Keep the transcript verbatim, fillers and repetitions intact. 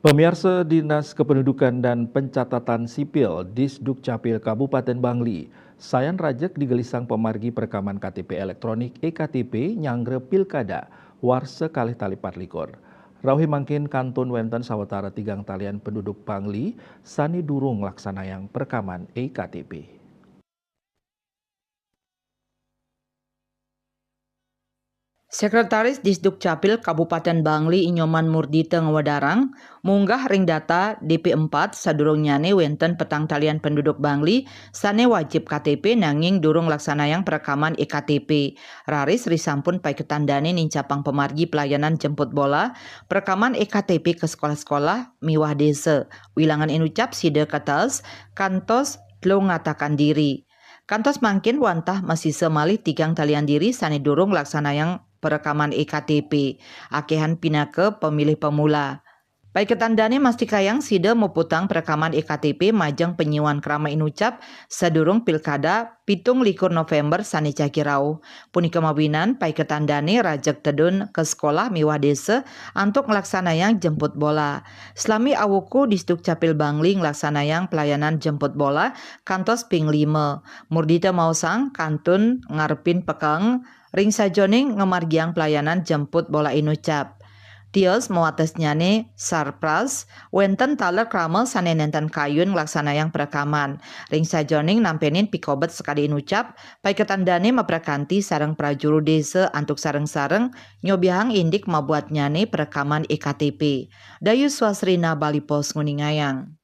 Pemirsa, Dinas Kependudukan dan Pencatatan Sipil Disdukcapil Kabupaten Bangli sayan rajek digelisang pemargi perekaman K T P elektronik e K T P nyanggra pilkada warsa kalih tali pat likur. Rauh mangkin kantun wenten sawatara tigang talian penduduk Bangli sane durung nglaksanayang perekaman e K T P. Sekretaris Disdukcapil Kabupaten Bangli Inyoman Murdita ngwedarang, munggah ring data D P empat sadurungnyane wenten petang talian penduduk Bangli sane wajib K T P nanging durung nglaksanayang perekaman e K T P. Raris risampun paiketan dane nincapang pamargi pelayanan jemput bola, perekaman e K T P ke sekolah-sekolah miwah desa. Wilangan inucap sida katas kantos telung ngatakan diri. Kantos mangkin wantah masisa malih tigang talian diri sane durung nglaksanayang perekaman e K T P, akehan pinaka pemilih pemula. Paiketan dane mastikayang sida muputang perekaman e K T P majeng panyiuan krama inucap sadurung Pilkada pitung likur November sane jagi rauh. Punika mawinan paiketan dane rajeg tedun ke sekolah miwah desa antuk nglaksanayang jemput bola. Salami awuku Disdukcapil Bangli nglaksanayang pelayanan jemput bola kantos ping lima. Murdita maosang kantun ngarepin pekeng ring sajoning ngamargiang pelayanan jemput bola inucap. Tios mawatesnyane sarpras, wenten taler krama sane nenten kayun nglaksanayang perekaman. Ring sajoning nampenin pikobet sakadi inucap, paiketan dane maprakanti sareng prajuru desa antuk sareng-sareng nyobihang indik mabuatnyane perekaman e K T P. Dayu Swasrina, Bali Post, nguningayang.